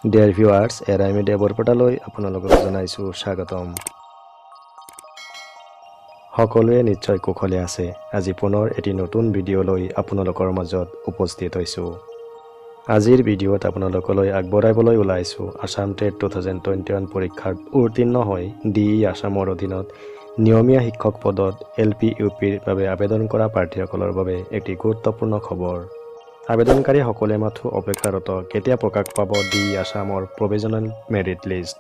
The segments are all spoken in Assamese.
ডিয়াৰ ভিউৱাৰ্ছ, এৰাই মিডিয়া বৰপেটালৈ আপোনালোকক জনাইছোঁ স্বাগতম। সকলোৱে নিশ্চয় কুশলে আছে। আজি পুনৰ এটি নতুন ভিডিঅ' লৈ আপোনালোকৰ মাজত উপস্থিত হৈছোঁ। আজিৰ ভিডিঅ'ত আপোনালোকলৈ আগবঢ়াবলৈ ওলাইছোঁ আছাম টেট 2021 পৰীক্ষাত উত্তীৰ্ণ হৈ ডি ই আছামৰ অধীনত নিয়মীয়া শিক্ষক পদত এল পি ইউ পিৰ বাবে আবেদন কৰা প্ৰাৰ্থীসকলৰ বাবে এটি গুৰুত্বপূৰ্ণ খবৰ। আবেদনকাৰীসকলে মাথো অপেক্ষাৰত, কেতিয়া প্ৰকাশ পাব ডি ই আছামৰ provisional merit list.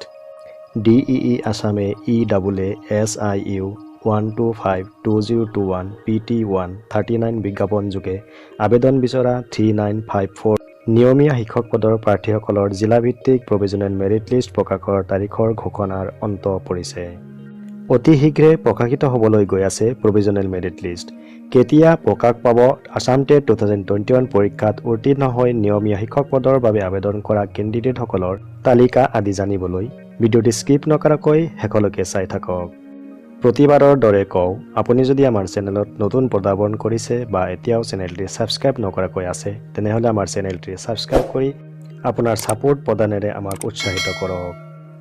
D E E আছামে E double A S I U 125 2021 PT 1 39 বিজ্ঞাপনযোগে আবেদন বিচৰা 3954 নিয়মীয়া শিক্ষক পদৰ প্ৰাৰ্থীসকলৰ জিলাভিত্তিক প্ৰভিজনেল মেৰিট লিষ্ট প্ৰকাশৰ তাৰিখৰ ঘোষণাৰ অন্ত পৰিছে। অতি শীঘ্ৰে প্ৰকাশিত হ'বলৈ গৈ আছে প্ৰভিজনেল মেৰিট লিষ্ট। কেতিয়া প্ৰকাশ পাব আছাম টেট 2021 পৰীক্ষাত উত্তীৰ্ণ হৈ নিয়মীয়া শিক্ষক পদৰ বাবে আবেদন কৰা কেণ্ডিডেটসকলৰ তালিকা আদি জানিবলৈ ভিডিঅ'টি স্কিপ নকৰাকৈ শেষলৈকে চাই থাকক। প্ৰতিবাৰৰ দৰে কওঁ, আপুনি যদি আমাৰ চেনেলত নতুন পদাৰ্পণ কৰিছে বা এতিয়াও চেনেলটি ছাবস্ক্ৰাইব নকৰাকৈ আছে, তেনেহ'লে আমাৰ চেনেলটি ছাবস্ক্ৰাইব কৰি আপোনাৰ ছাপোৰ্ট প্ৰদানেৰে আমাক উৎসাহিত কৰক।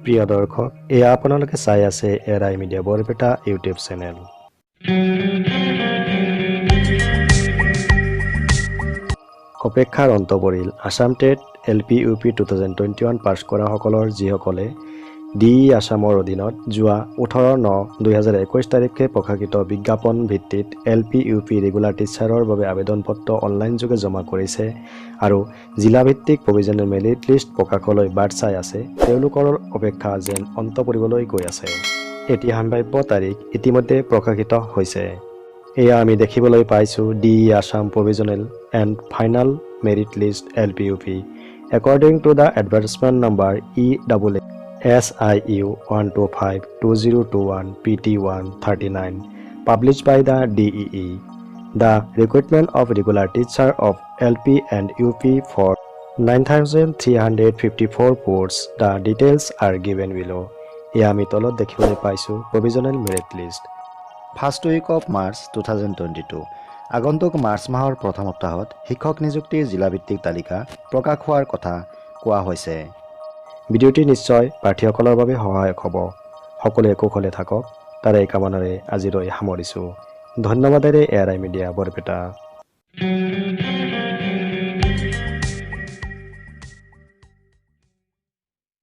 প্ৰিয় দৰ্শক, এয়া আপোনালোকে চাই আছে এৰাই মিডিয়া বৰপেটা ইউটিউব চেনেল। অপেক্ষাৰ অন্ত পৰিল Assam TET L P U P 2021 পাছ কৰাসকলৰ, যিসকলে ডি ই আছামৰ অধীনত যোৱা 18/9/2021 তাৰিখে প্ৰকাশিত বিজ্ঞাপন ভিত্তিত L P U P regular টিচাৰৰ বাবে আবেদন পত্ৰ অনলাইনযোগে জমা কৰিছে আৰু জিলাভিত্তিক প্ৰভিজনেল মেৰিট লিষ্ট প্ৰকাশলৈ বাট চাই আছে, তেওঁলোকৰ অপেক্ষা যেন অন্ত পৰিবলৈ গৈ আছে। এটি সম্ভাৱ্য তাৰিখ ইতিমধ্যে প্ৰকাশিত হৈছে। এয়া আমি দেখিবলৈ পাইছোঁ, DEE Assam provisional and final merit list LP UP according to the advertisement number E double SIU 125 2021 PT 1 39 published by the DEE. The recruitment of regular teacher of LP and UP for 9354 posts. The details are given below. এয়া আমি তলত দেখিবলৈ পাইছোঁ provisional merit list. First week of March 2022, আগন্তুক মাৰ্চ মাহৰ প্ৰথম সপ্তাহত শিক্ষক নিযুক্তিৰ জিলাভিত্তিক তালিকা প্ৰকাশ হোৱাৰ কথা কোৱা হৈছে। ভিডিঅ'টি নিশ্চয় প্ৰাৰ্থীসকলৰ বাবে সহায়ক হ'ব। সকলোৱে কুশলে থাকক, তাৰে কামনাৰে আজিলৈ সামৰিছোঁ। ধন্যবাদেৰে এআৰআই মিডিয়া বৰপেটা।